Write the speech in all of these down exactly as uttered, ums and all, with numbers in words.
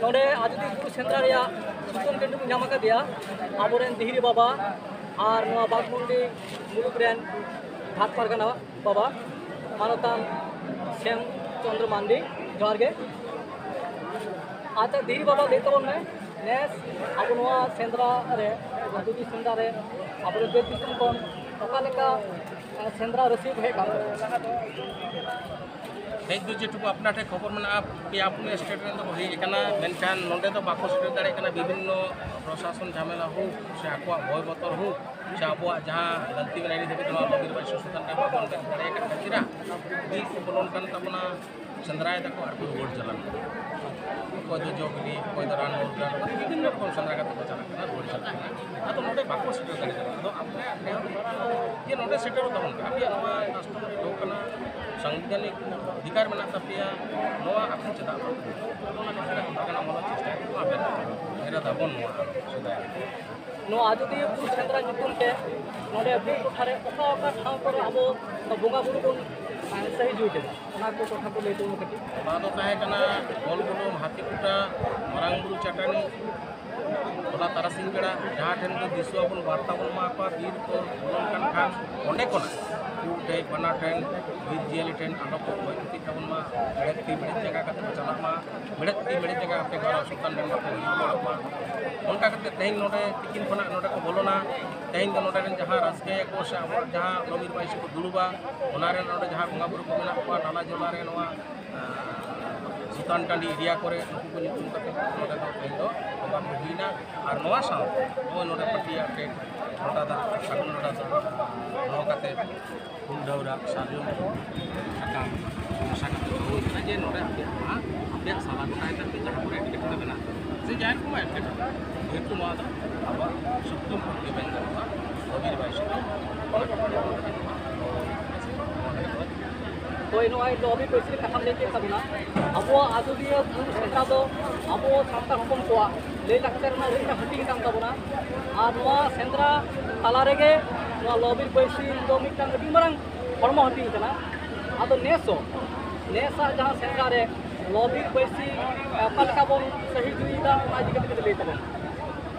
ᱱᱚᱰᱮ ᱟᱡᱚᱫᱤᱭᱟᱹ ᱵᱩᱨᱩ ᱥᱮᱸᱫᱽᱨᱟ ᱨᱮᱭᱟᱜ ᱥᱩᱪᱚᱱ ᱠᱮᱱᱫᱨᱚ ᱵᱚᱱ ᱧᱟᱢ ᱟᱠᱟᱫᱮᱭᱟ ᱟᱵᱚᱨᱮᱱ ᱫᱤᱦᱨᱤ ᱵᱟᱵᱟ ᱟᱨ ᱱᱚᱣᱟ ᱵᱟᱜᱽᱢᱩᱱᱰᱤ ᱢᱩᱞᱩᱠ ᱨᱮᱱ ᱜᱷᱟᱴ ᱯᱟᱨᱜᱟᱱᱟ ᱵᱟᱵᱟ ᱢᱟᱱᱚᱛᱟᱱ ᱥᱮᱢ ᱪᱚᱱᱫᱨᱚ ᱢᱟᱱᱰᱤ᱾ ᱡᱚᱦᱟᱨ ᱜᱮ᱾ ᱟᱪᱪᱷᱟ, ᱫᱤᱦᱨᱤ ᱵᱟᱵᱟ, ᱞᱟᱹᱭ ᱛᱟᱵᱚᱱ ᱢᱮ, ᱱᱮᱥ ᱟᱵᱚ ᱱᱚᱣᱟ ᱥᱮᱸᱫᱽᱨᱟ ᱨᱮ, ᱟᱡᱚᱫᱤᱭᱟᱹ ᱥᱮᱸᱫᱽᱨᱟ ᱨᱮ ᱟᱵᱚᱨᱮᱱ ᱫᱮᱥ ᱫᱤᱥᱚᱢ ᱠᱷᱚᱱ ᱚᱠᱟ ᱞᱮᱠᱟ, ᱮ, ᱥᱮᱸᱫᱽᱨᱟ ᱨᱟᱹᱥᱤᱭᱟᱹ ᱠᱚ ᱦᱮᱡ ᱟᱠᱟᱱ ᱛᱟᱵᱚᱱᱟ? ᱦᱮᱡ ᱫᱚ ᱡᱮᱴᱩᱠᱩ ᱟᱯᱱᱟ ᱴᱷᱮᱱ ᱠᱷᱚᱵᱚᱨ ᱢᱮᱱᱟᱜᱼᱟ, ᱯᱮᱭᱟ ᱯᱩᱱᱭᱟᱹ ᱥᱴᱮᱴ ᱨᱮᱱ ᱫᱚᱠᱚ ᱦᱮᱡ ᱟᱠᱟᱱᱟ, ᱢᱮᱱᱠᱷᱟᱱ ᱱᱚᱰᱮ ᱫᱚ ᱵᱟᱠᱚ ᱥᱮᱴᱮᱨ ᱫᱟᱲᱮᱭᱟᱜ ᱠᱟᱱᱟ, ᱵᱤᱵᱷᱤᱱᱱᱚ ᱯᱨᱚᱥᱟᱥᱚᱱ ᱡᱷᱟᱢᱮᱞᱟ ᱦᱳᱠ ᱥᱮ ᱟᱠᱚᱣᱟᱜ ᱵᱷᱚᱭ ᱵᱚᱛᱚᱨ ᱦᱳᱠ ᱥᱮ ᱟᱵᱚᱣᱟᱜ ᱡᱟᱦᱟᱸ ᱜᱟᱹᱞᱛᱤ ᱢᱮᱱᱟᱜᱼᱟ, ᱱᱤᱛ ᱫᱷᱟᱹᱵᱤᱡ ᱱᱚᱣᱟ ᱞᱚᱵᱤᱨ ᱵᱟᱭᱥᱤ ᱥᱩᱞᱛᱟᱱ ᱴᱷᱮᱱ ᱵᱟᱵᱚᱱ ᱵᱮᱱ ᱫᱟᱲᱮ ᱟᱠᱟᱫ ᱠᱷᱟᱹᱛᱤᱨ ᱵᱤᱨ ᱠᱚ ᱵᱚᱞᱚᱱ ᱠᱟᱱ ᱛᱟᱵᱚᱱᱟ, ᱥᱮᱸᱫᱽᱨᱟᱭ ᱫᱟᱠᱚ ᱟᱨ ᱠᱚ ᱨᱩᱣᱟᱹᱲ ᱪᱟᱞᱟᱜ ᱠᱟᱱᱟ᱾ ᱚᱠᱚᱭ ᱫᱚ ᱡᱚ ᱵᱤᱞᱤ, ᱚᱠᱚᱭ ᱫᱚ ᱨᱟᱱ ᱢᱩᱨᱜᱟᱹᱱ, ᱵᱤᱵᱷᱤᱱᱱᱚ ᱨᱚᱠᱚᱢ ᱥᱮᱸᱫᱽᱨᱟ ᱠᱟᱛᱮ ᱠᱚ ᱪᱟᱞᱟᱜ ᱠᱟᱱᱟ, ᱨᱩᱣᱟᱹᱲ ᱪᱟᱞᱟᱜ ᱠᱟᱱᱟ᱾ ᱟᱫᱚ ᱱᱚᱰᱮ ᱵᱟᱠᱚ ᱥᱮᱴᱮᱨ ᱫᱟᱲᱮ ᱠᱟᱱᱟ᱾ ᱟᱫᱚ ᱟᱯᱮ ᱱᱮᱦᱚᱨ ᱡᱮ ᱱᱚᱰᱮ ᱥᱮᱴᱮᱨᱚᱜ ᱛᱟᱵᱚᱱ ᱯᱮ, ᱟᱯᱮᱭᱟᱜ ᱱᱚᱣᱟ ᱠᱟᱥᱴᱚᱢᱟᱨᱤ ᱞᱚ ᱠᱟᱱᱟ, ᱥᱟᱝᱵᱤᱫᱷᱟᱱᱤᱠ ᱚᱫᱷᱤᱠᱟᱨ ᱢᱮᱱᱟᱜ ᱛᱟᱯᱮᱭᱟ, ᱱᱚᱣᱟ ᱟᱯᱮ ᱪᱮᱫᱟᱜ ᱵᱟᱯᱮ ᱠᱚᱨᱟᱣᱟ? ᱚᱱᱟ ᱞᱮᱠᱟᱱᱟᱜ ᱚᱱᱠᱟᱱᱟᱜ ᱢᱚᱱᱳ ᱪᱮᱥᱴᱟ ᱠᱚ ᱟᱯᱮ ᱮᱨᱟ ᱫᱟᱵᱚᱱ ᱱᱚᱣᱟ ᱥᱮᱫᱟᱭ᱾ ᱱᱚᱣᱟ ᱟᱡᱚᱫᱤᱭᱟᱹ ᱵᱩᱨᱩ ᱥᱮᱸᱫᱽᱨᱟ ᱧᱩᱛᱩᱢ ᱛᱮ ᱱᱚᱰᱮ ᱵᱩᱨᱩ ᱴᱚᱴᱷᱟ ᱨᱮ ᱚᱠᱟ ᱚᱠᱟ ᱴᱷᱟᱶ ᱠᱚᱨᱮ ᱟᱵᱚ ᱵᱚᱸᱜᱟ ᱵᱩᱨᱩ ᱵᱚᱱ, ᱮ, ᱥᱟᱹᱦᱤ ᱡᱩᱦᱤ ᱠᱮᱫᱟ, ᱚᱱᱟ ᱠᱚ ᱠᱟᱛᱷᱟ ᱠᱚ ᱞᱟᱹᱭ ᱛᱟᱵᱚᱱ ᱢᱮ ᱠᱟᱹᱴᱤᱡ᱾ ᱚᱱᱟ ᱫᱚ ᱛᱟᱦᱮᱸ ᱠᱟᱱᱟ ᱜᱳᱞ ᱜᱩᱰᱩᱢ, ᱦᱟᱹᱛᱤ ᱠᱩᱴᱟ, ᱢᱟᱨᱟᱝ ᱵᱩᱨᱩ ᱪᱟᱹᱴᱟᱹᱱᱤ, ᱚᱱᱟ ᱛᱟᱨᱟᱥᱤᱧ ᱵᱮᱲᱟ ᱡᱟᱦᱟᱸ ᱴᱷᱮᱱ ᱜᱮ ᱫᱤᱥᱩᱣᱟ ᱵᱚᱱ ᱵᱟᱨᱛᱟ ᱵᱚᱱ ᱮᱢᱟ ᱠᱚᱣᱟ, ᱵᱤᱨ ᱠᱚ ᱵᱚᱞᱚᱱ ᱠᱟᱱ ᱠᱷᱟᱱ ᱚᱸᱰᱮ ᱠᱷᱚᱱᱟᱜ ᱩᱱᱠᱩ ᱴᱷᱮᱱ, ᱵᱟᱱᱟ ᱴᱷᱮᱱ, ᱵᱤᱨ ᱡᱤᱭᱟᱹᱞᱤ ᱴᱷᱮᱱ ᱟᱞᱚ ᱠᱚ ᱠᱷᱚᱭ ᱠᱷᱚᱛᱤᱜ ᱛᱟᱵᱚᱱ ᱢᱟ, ᱢᱮᱲᱦᱮᱫ ᱛᱤ ᱢᱮᱲᱦᱮᱫ ᱡᱟᱸᱜᱟ ᱠᱟᱛᱮ ᱠᱚ ᱪᱟᱞᱟᱜ ᱢᱟ, ᱢᱮᱲᱦᱮᱫ ᱛᱤ ᱢᱮᱲᱦᱮᱫ ᱡᱟᱸᱜᱟ ᱠᱟᱛᱮ ᱜᱚᱲᱚ ᱥᱚᱯᱚᱦᱚᱫ ᱢᱮᱱ ᱠᱟᱛᱮ ᱦᱤᱡᱩᱜ ᱵᱟᱲᱟᱜ ᱢᱟ᱾ ᱚᱱᱠᱟ ᱠᱟᱛᱮ ᱛᱮᱦᱮᱧ ᱱᱚᱰᱮ ᱛᱤᱠᱤᱱ ᱠᱷᱚᱱᱟᱜ ᱱᱚᱰᱮ ᱠᱚ ᱵᱚᱞᱚᱱᱟ᱾ ᱛᱮᱦᱮᱧ ᱫᱚ ᱱᱚᱰᱮ ᱨᱮᱱ ᱡᱟᱦᱟᱸ ᱨᱟᱹᱥᱠᱟᱹᱭᱟᱠᱚ ᱥᱮ ᱟᱵᱚᱣᱟᱜ ᱡᱟᱦᱟᱸ ᱞᱚᱵᱤᱨ ᱵᱟᱭᱥᱤ ᱠᱚ ᱫᱩᱲᱩᱵᱟ, ᱚᱱᱟ ᱨᱮ ᱱᱚᱰᱮ ᱡᱟᱦᱟᱸ ᱵᱚᱸᱜᱟ ᱵᱩᱨᱩ ᱠᱚ ᱢᱮᱱᱟᱜ ᱠᱚᱣᱟ, ᱱᱟᱞᱟ ᱡᱚᱞᱟ ᱨᱮ ᱱᱚᱣᱟ, ᱟᱸ, ᱥᱩᱛᱟᱱ ᱴᱟᱺᱰᱤ ᱮᱨᱤᱭᱟ ᱠᱚᱨᱮ ᱩᱱᱠᱩ ᱠᱚ ᱧᱩᱛᱩᱢ ᱠᱟᱛᱮ ᱱᱚᱰᱮ ᱫᱚ ᱛᱮᱦᱮᱧ ᱫᱚ ᱵᱚᱸᱜᱟ ᱵᱩᱨᱩ ᱦᱩᱭᱱᱟ᱾ ᱟᱨ ᱱᱚᱣᱟ ᱥᱟᱶ ᱱᱚᱜᱼᱚᱭ ᱱᱚᱰᱮ ᱯᱟᱹᱴᱤᱭᱟᱹ ᱟᱴᱮᱫ, ᱞᱚᱴᱟ ᱫᱟᱜ, ᱥᱟᱹᱜᱩᱱ ᱞᱚᱴᱟ ᱫᱟᱜ ᱫᱚᱦᱚ ᱠᱟᱛᱮ ᱩᱞ ᱰᱟᱹᱣᱨᱟ, ᱥᱟᱨᱡᱚᱢ ᱥᱟᱠᱟᱢ ᱢᱮᱥᱟ ᱠᱟᱛᱮ ᱫᱚᱦᱚ ᱦᱩᱭ ᱠᱟᱱᱟ ᱡᱮ ᱱᱚᱰᱮ ᱟᱯᱮᱭᱟᱜ ᱱᱚᱣᱟ, ᱟᱯᱮᱭᱟᱜ ᱥᱟᱞᱟ ᱜᱚᱴᱟᱭ ᱛᱟᱯᱮ, ᱡᱟᱦᱟᱸ ᱠᱚᱨᱮ ᱮᱴᱠᱮᱴᱚᱬᱮ ᱢᱮᱱᱟᱜ ᱛᱟᱯᱮ, ᱥᱮ ᱡᱟᱦᱟᱸᱭ ᱠᱚ ᱢᱟ ᱮᱴᱠᱮᱴᱚᱬᱮ, ᱡᱮᱦᱮᱛᱩ ᱱᱚᱣᱟ ᱫᱚ ᱟᱵᱚᱣᱟᱜ ᱥᱩᱯᱨᱤᱢ ᱠᱳᱨᱴ ᱜᱮ ᱢᱮᱱ ᱜᱟᱱᱚᱜᱼᱟ, ᱞᱚᱵᱤᱨ ᱵᱟᱭᱥᱤ ᱠᱚ ᱱᱚᱣᱟ ᱫᱚ ᱦᱳᱭ, ᱱᱚᱜᱼᱚᱭ ᱞᱚᱵᱤᱨ ᱵᱟᱭᱥᱤ ᱨᱮ ᱠᱟᱛᱷᱟᱢ ᱞᱟᱹᱭ ᱠᱮᱫ ᱛᱟᱵᱚᱱᱟ, ᱟᱵᱚᱣᱟᱜ ᱟᱡᱚᱫᱤᱭᱟᱹ ᱵᱩᱨᱩ ᱥᱮᱸᱫᱽᱨᱟ ᱫᱚ ᱟᱵᱚ ᱥᱟᱱᱛᱟᱲ ᱦᱚᱯᱚᱱ ᱠᱚᱣᱟᱜ ᱞᱟᱹᱭ ᱞᱟᱠᱪᱟᱨ ᱨᱮᱱᱟᱜ ᱢᱤᱫᱴᱟᱝ ᱦᱟᱹᱴᱤᱧ ᱠᱟᱱ ᱛᱟᱵᱚᱱᱟ᱾ ᱟᱨ ᱱᱚᱣᱟ ᱥᱮᱸᱫᱽᱨᱟ ᱛᱟᱞᱟ ᱨᱮᱜᱮ ᱱᱚᱣᱟ ᱞᱚᱵᱤᱨ ᱵᱟᱹᱭᱥᱤ ᱫᱚ ᱢᱤᱫᱴᱟᱝ ᱟᱹᱰᱤ ᱢᱟᱨᱟᱝ ᱦᱚᱲᱢᱚ ᱦᱟᱹᱴᱤᱧ ᱠᱟᱱᱟ᱾ ᱟᱫᱚ ᱱᱮᱥ ᱦᱚᱸ, ᱱᱮᱥᱟᱜ ᱡᱟᱦᱟᱸ ᱥᱮᱸᱫᱽᱨᱟ ᱨᱮ ᱞᱚ ᱵᱤᱨ ᱵᱟᱹᱭᱥᱤ ᱚᱠᱟ ᱞᱮᱠᱟ ᱵᱚᱱ ᱥᱟᱹᱦᱤ ᱡᱩᱦᱤᱭᱮᱫᱟ, ᱚᱱᱟ ᱤᱫᱤ ᱠᱟᱛᱮ ᱠᱟᱹᱴᱤᱡ ᱞᱟᱹᱭ ᱛᱟᱵᱚᱱ᱾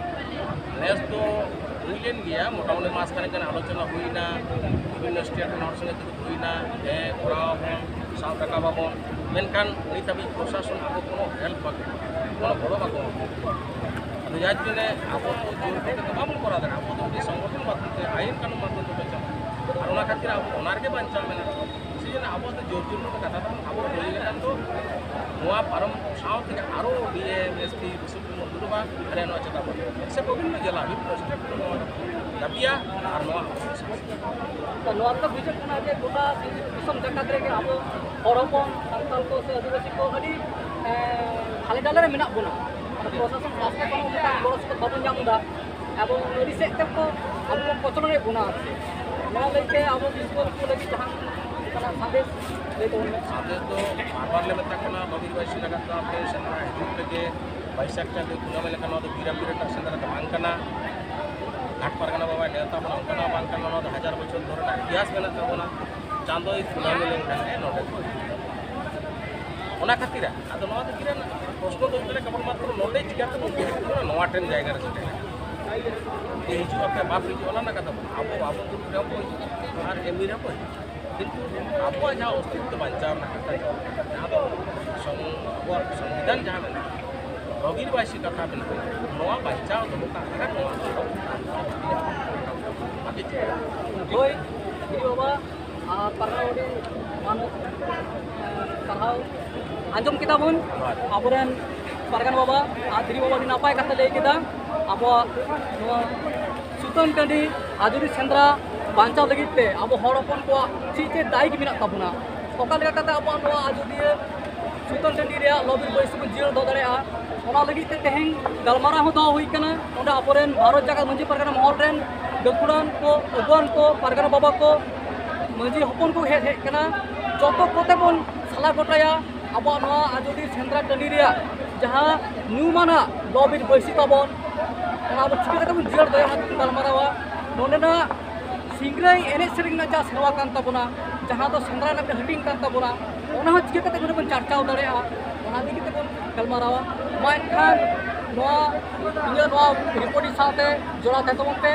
ᱱᱮᱥ ᱫᱚ ᱦᱩᱭ ᱞᱮᱱ ᱜᱮᱭᱟ, ᱢᱚᱴᱟᱢᱩᱴᱤ ᱢᱟᱥ ᱠᱷᱟᱱᱮᱠ ᱜᱟᱱ ᱟᱞᱳᱪᱚᱱᱟ ᱦᱩᱭᱱᱟ, ᱵᱤᱵᱷᱤᱱᱱᱚ ᱥᱴᱮᱴ ᱨᱮᱱ ᱦᱚᱲ ᱥᱚᱸᱜᱮ ᱫᱩᱲᱩᱵ ᱦᱩᱭᱱᱟ, ᱦᱮᱸ ᱠᱚᱨᱟᱣ ᱟᱵᱚᱱ, ᱥᱟᱵ ᱨᱟᱠᱟᱵ ᱟᱵᱚᱱ, ᱢᱮᱱᱠᱷᱟᱱ ᱱᱤᱛ ᱦᱟᱹᱵᱤᱡ ᱯᱨᱚᱥᱟᱥᱚᱱ ᱟᱵᱚ ᱠᱳᱱᱳ ᱦᱮᱞᱯ ᱵᱟᱠᱚ ᱮᱢᱟ, ᱠᱳᱱᱳ ᱜᱚᱲᱚ ᱵᱟᱠᱚ ᱮᱢᱟ᱾ ᱟᱫᱚ ᱡᱟᱨ ᱡᱚᱱᱱᱮ ᱟᱵᱚ ᱫᱚ ᱡᱳᱨ ᱠᱟᱛᱮ ᱫᱚ ᱵᱟᱵᱚᱱ ᱠᱚᱨᱟᱣ ᱫᱟᱲᱮᱭᱟᱜᱼᱟ, ᱟᱵᱚ ᱫᱚ ᱢᱤᱫᱴᱤᱡ ᱥᱚᱝᱜᱚᱴᱷᱚᱱ ᱢᱟᱫᱽᱫᱷᱚᱢ ᱛᱮ, ᱟᱭᱤᱱ ᱠᱟᱹᱱᱩᱱ ᱢᱟᱫᱽᱫᱷᱚᱢ ᱛᱮ ᱪᱟᱞᱟᱜᱼᱟ᱾ ᱟᱨ ᱚᱱᱟ ᱠᱷᱟᱹᱛᱤᱨ ᱟᱵᱚ ᱚᱱᱟ ᱨᱮᱜᱮ ᱵᱟᱧᱪᱟᱣ ᱢᱮᱱᱟᱜ ᱵᱚᱱᱟ᱾ ᱥᱮ ᱡᱚᱱᱱᱮ ᱟᱵᱚ ᱫᱚ ᱡᱳᱨ ᱡᱩᱞᱩᱢ ᱫᱚ ᱠᱟᱛᱷᱟ ᱫᱚ ᱵᱟᱝ, ᱟᱵᱚ ᱞᱟᱹᱭ ᱞᱮᱠᱷᱟᱱ ᱫᱚ ᱱᱚᱣᱟ ᱯᱟᱨᱚᱢ ᱥᱟᱶ ᱛᱮᱜᱮ ᱟᱨᱚ ᱰᱤ ᱮᱢ, ᱮᱥ ᱯᱤ, ᱵᱤᱥᱩᱫᱷ ᱢᱚᱱᱰᱚᱞ ᱵᱟ ᱟᱞᱮ ᱱᱚᱣᱟ ᱪᱮᱛᱟᱱ ᱨᱮ ᱥᱮ ᱜᱳᱵᱤᱱᱫᱚ ᱡᱮᱞᱟ ᱦᱟᱹᱵᱤᱡ ᱥᱴᱮᱴ ᱱᱚᱣᱟ ᱫᱟᱹᱵᱤᱭᱟ᱾ ᱟᱨ ᱱᱚᱣᱟ ᱛᱚ ᱱᱚᱣᱟ ᱫᱚ ᱵᱩᱡᱷᱟᱹᱜ ᱠᱟᱱᱟ ᱡᱮ ᱜᱚᱴᱟ ᱫᱤᱥᱚᱢ ᱡᱟᱠᱟᱛ ᱨᱮᱜᱮ ᱟᱵᱚ ᱦᱚᱲ ᱦᱚᱯᱚᱱ, ᱥᱟᱱᱛᱟᱲ ᱠᱚ ᱥᱮ ᱟᱹᱫᱤᱵᱟᱹᱥᱤ ᱠᱚ ᱟᱹᱰᱤ, ᱮᱸ, ᱦᱟᱞᱮ ᱰᱟᱞᱮ ᱨᱮ ᱢᱮᱱᱟᱜ ᱵᱚᱱᱟ᱾ ᱟᱫᱚ ᱯᱨᱚᱥᱟᱥᱚᱱ ᱯᱟᱦᱴᱟ ᱠᱷᱚᱱ ᱦᱚᱸ ᱢᱤᱫᱴᱟᱝ ᱜᱚᱲᱚ ᱥᱚᱯᱚᱦᱚᱫ ᱵᱟᱵᱚᱱ ᱧᱟᱢ ᱮᱫᱟ᱾ ᱟᱵᱚ ᱟᱹᱰᱤ ᱥᱮᱫ ᱛᱮ ᱠᱚ ᱟᱵᱚ ᱠᱚ ᱠᱚᱪᱞᱚᱱᱮᱫ ᱵᱚᱱᱟ ᱟᱨ ᱪᱮᱫ᱾ ᱱᱚᱣᱟ ᱞᱟᱹᱭᱛᱮ ᱟᱵᱚ ᱫᱤᱥᱚᱢ ᱠᱚ ᱞᱟᱹᱜᱤᱫ ᱡᱟᱦᱟᱸ ᱚᱱᱠᱟᱱᱟᱜ ᱥᱟᱸᱫᱮᱥ ᱞᱟᱹᱭ ᱛᱟᱵᱚᱱ ᱢᱮ᱾ ᱥᱟᱸᱫᱮᱥ ᱫᱚ ᱵᱟᱨ ᱵᱟᱨ ᱞᱮ ᱢᱮᱛᱟ ᱠᱚ ᱠᱟᱱᱟ, ᱵᱟᱹᱵᱤᱨ ᱵᱟᱹᱭᱥᱤ ᱞᱟᱜᱟᱫ ᱫᱚ ᱟᱯᱮ ᱥᱮᱸᱫᱽᱨᱟ ᱦᱤᱡᱩᱜ ᱯᱮᱜᱮ᱾ ᱵᱟᱭᱤᱥ ᱪᱟᱹᱛ ᱪᱟᱸᱫᱳ ᱠᱩᱱᱟᱹᱢᱤ ᱞᱮᱠᱷᱟᱱ ᱱᱚᱣᱟ ᱫᱚ ᱵᱤᱨᱟ ᱵᱤᱨᱟᱴᱟᱜ ᱥᱮᱸᱫᱽᱨᱟ ᱫᱚ ᱵᱟᱝ ᱠᱟᱱᱟ᱾ ᱜᱷᱟᱴ ᱯᱟᱨᱜᱟᱱᱟ ᱵᱟᱵᱟᱭ ᱱᱮᱣᱛᱟ ᱵᱚᱱᱟ, ᱚᱱᱠᱟᱱᱟᱜ ᱵᱟᱝ ᱠᱟᱱᱟ᱾ ᱱᱚᱣᱟ ᱫᱚ ᱦᱟᱡᱟᱨ ᱵᱚᱪᱷᱚᱨ ᱫᱷᱚᱨᱮ ᱨᱮᱱᱟᱜ ᱤᱛᱤᱦᱟᱥ ᱢᱮᱱᱟᱜ ᱛᱟᱵᱚᱱᱟ᱾ ᱪᱟᱸᱫᱳᱭ ᱠᱩᱱᱟᱹᱢᱤ ᱞᱮᱱᱠᱷᱟᱱ ᱜᱮ ᱱᱚᱰᱮ ᱫᱚ᱾ ᱚᱱᱟ ᱠᱷᱟᱹᱛᱤᱨ ᱟᱫᱚ ᱱᱚᱣᱟ ᱫᱚ ᱪᱮᱫ ᱨᱮᱱᱟᱜ ᱯᱨᱚᱥᱱᱚ ᱫᱚ ᱦᱩᱭᱩᱜ ᱠᱟᱱᱟ, ᱠᱮᱵᱚᱞ ᱢᱟᱛᱨᱚ ᱱᱚᱰᱮ ᱪᱤᱠᱟᱹ ᱛᱮᱵᱚᱱ ᱫᱩᱲᱩᱵ ᱠᱟᱱᱟ, ᱱᱚᱣᱟ ᱴᱷᱮᱱ ᱡᱟᱭᱜᱟ ᱨᱮ ᱥᱮᱴᱮᱨ ᱠᱟᱱᱟ᱾ ᱡᱮ ᱦᱤᱡᱩᱜ ᱟᱯᱮ, ᱵᱟᱯᱮ ᱦᱤᱡᱩᱜ, ᱚᱱᱟ ᱨᱮᱱᱟᱜ ᱠᱟᱛᱷᱟ ᱵᱟᱝ᱾ ᱟᱵᱚ ᱵᱟᱵᱚᱱ ᱫᱩᱲᱩᱵ ᱨᱮᱦᱚᱸ ᱠᱚ ᱦᱤᱡᱩᱜᱼᱟ ᱟᱨ ᱮᱢᱱᱤ ᱨᱮᱦᱚᱸ ᱠᱚ ᱦᱤᱡᱩᱜᱼᱟ᱾ ᱠᱤᱱᱛᱩ ᱟᱵᱚᱣᱟᱜ ᱡᱟᱦᱟᱸ ᱚᱥᱛᱤᱛᱛᱚ ᱵᱟᱧᱪᱟᱣ ᱨᱮᱱᱟᱜ ᱠᱟᱛᱷᱟ, ᱡᱟᱦᱟᱸ ᱫᱚ ᱥᱚᱝ-, ᱟᱵᱚᱣᱟᱜ ᱥᱚᱝᱵᱤᱫᱷᱟᱱ ᱡᱟᱦᱟᱸ ᱢᱮᱱᱟᱜᱼᱟ, ᱨᱚᱵᱤᱨ ᱵᱟᱭᱥᱤ ᱠᱟᱛᱷᱟ ᱢᱮᱱᱟᱜᱼᱟ, ᱱᱚᱣᱟ ᱵᱟᱧᱪᱟᱣ ᱫᱚᱦᱚ ᱠᱟᱜ ᱞᱟᱹᱜᱤᱫ ᱱᱚᱣᱟ ᱫᱚ ᱟᱵᱚ ᱦᱳᱭ, ᱫᱷᱤᱨᱤ ᱵᱟᱵᱟ ᱟᱨ ᱯᱟᱨᱜᱟᱱᱟ ᱵᱚᱰᱤ ᱢᱟᱱᱚᱛ, ᱥᱟᱨᱦᱟᱣ᱾ ᱟᱸᱡᱚᱢ ᱠᱮᱫᱟ ᱵᱚᱱ ᱟᱵᱚᱨᱮᱱ ᱯᱟᱨᱜᱟᱱᱟ ᱵᱟᱵᱟ ᱟᱨ ᱫᱷᱤᱨᱤ ᱵᱟᱵᱟ ᱟᱹᱰᱤ ᱱᱟᱯᱟᱭ ᱠᱟᱛᱷᱟ ᱞᱟᱹᱭ ᱠᱮᱫᱟ᱾ ᱟᱵᱚᱣᱟᱜ ᱱᱚᱣᱟ ᱥᱩᱛᱟᱹᱱ ᱴᱟᱺᱰᱤ ᱟᱡᱚᱫᱤᱭᱟᱹ ᱥᱮᱸᱫᱽᱨᱟ ᱵᱟᱧᱪᱟᱣ ᱞᱟᱹᱜᱤᱫ ᱛᱮ ᱟᱵᱚ ᱦᱚᱲ ᱦᱚᱯᱚᱱ ᱠᱚᱣᱟᱜ ᱪᱮᱫ ᱪᱮᱫ ᱫᱟᱭᱤᱛ ᱢᱮᱱᱟᱜ ᱛᱟᱵᱚᱱᱟ, ᱚᱠᱟ ᱞᱮᱠᱟ ᱠᱟᱛᱮ ᱟᱵᱚᱣᱟᱜ ᱱᱚᱣᱟ ᱟᱡᱚᱫᱤᱭᱟᱹ ᱥᱩᱛᱟᱹᱱ ᱴᱟᱺᱰᱤ ᱨᱮᱭᱟᱜ ᱞᱚᱵᱤᱨ ᱵᱟᱹᱭᱥᱤ ᱵᱚᱱ ᱡᱤᱭᱟᱹᱲ ᱫᱚᱦᱚ ᱫᱟᱲᱮᱭᱟᱜᱼᱟ, ᱚᱱᱟ ᱞᱟᱹᱜᱤᱫ ᱛᱮ ᱛᱮᱦᱮᱧ ᱜᱟᱞᱢᱟᱨᱟᱣ ᱦᱚᱸ ᱫᱚᱦᱚ ᱦᱩᱭ ᱠᱟᱱᱟ᱾ ᱱᱚᱰᱮ ᱟᱵᱚᱨᱮᱱ ᱵᱷᱟᱨᱚᱛ ᱡᱟᱠᱟᱛ ᱢᱟᱹᱡᱷᱤ ᱯᱟᱨᱜᱟᱱᱟ ᱢᱚᱦᱚᱞ ᱨᱮᱱ ᱜᱟᱹᱠᱷᱩᱲᱟᱱ ᱠᱚ, ᱟᱹᱜᱩᱣᱟᱱ ᱠᱚ, ᱯᱟᱨᱜᱟᱱᱟ ᱵᱟᱵᱟ ᱠᱚ, ᱢᱟᱹᱡᱷᱤ ᱦᱚᱯᱚᱱ ᱠᱚ ᱦᱮᱡ ᱦᱮᱡ ᱠᱟᱱᱟ᱾ ᱡᱚᱛᱚ ᱠᱚᱛᱮ ᱵᱚᱱ ᱥᱟᱞᱟ ᱜᱚᱴᱟᱭᱟ ᱟᱵᱚᱣᱟᱜ ᱱᱚᱣᱟ ᱟᱡᱚᱫᱤᱭᱟᱹ ᱥᱮᱸᱫᱽᱨᱟ ᱴᱟᱺᱰᱤ ᱨᱮᱭᱟᱜ ᱡᱟᱦᱟᱸ ᱧᱩᱢᱟᱱᱟᱜ ᱞᱚᱵᱤᱨ ᱵᱟᱹᱭᱥᱤ ᱛᱟᱵᱚᱱ, ᱚᱱᱟ ᱟᱵᱚ ᱪᱤᱠᱟᱹ ᱠᱟᱛᱮ ᱵᱚᱱ ᱡᱤᱭᱟᱹᱲ ᱫᱚᱦᱚᱭᱟ, ᱚᱱᱟ ᱠᱚᱵᱚᱱ ᱜᱟᱞᱢᱟᱨᱟᱣᱟ᱾ ᱱᱚᱰᱮᱱᱟᱜ ᱥᱤᱝᱨᱟᱹᱭ ᱮᱱᱮᱡ ᱥᱮᱨᱮᱧ ᱨᱮᱱᱟᱜ ᱡᱟᱦᱟᱸ ᱥᱮᱨᱣᱟ ᱠᱟᱱ ᱛᱟᱵᱚᱱᱟ, ᱡᱟᱦᱟᱸ ᱫᱚ ᱥᱮᱸᱫᱽᱨᱟ ᱨᱮᱱᱟᱜ ᱢᱤᱫᱴᱮᱱ ᱦᱟᱹᱴᱤᱧ ᱠᱟᱱ ᱛᱟᱵᱚᱱᱟ, ᱚᱱᱟ ᱦᱚᱸ ᱪᱤᱠᱟᱹ ᱠᱟᱛᱮ ᱵᱚᱱ ᱪᱟᱨᱪᱟᱣ ᱫᱟᱲᱮᱭᱟᱜᱼᱟ, ᱚᱱᱟ ᱤᱫᱤ ᱠᱟᱛᱮ ᱵᱚᱱ ᱜᱟᱞᱢᱟᱨᱟᱣᱟ᱾ ᱢᱟ ᱮᱱᱠᱷᱟᱱ ᱱᱚᱣᱟ ᱤᱧᱟᱹᱜ ᱱᱚᱣᱟ ᱨᱤᱯᱳᱨᱴ ᱥᱟᱶᱛᱮ ᱡᱚᱲᱟᱣ ᱛᱟᱦᱮᱸ ᱛᱟᱵᱚᱱ ᱯᱮ᱾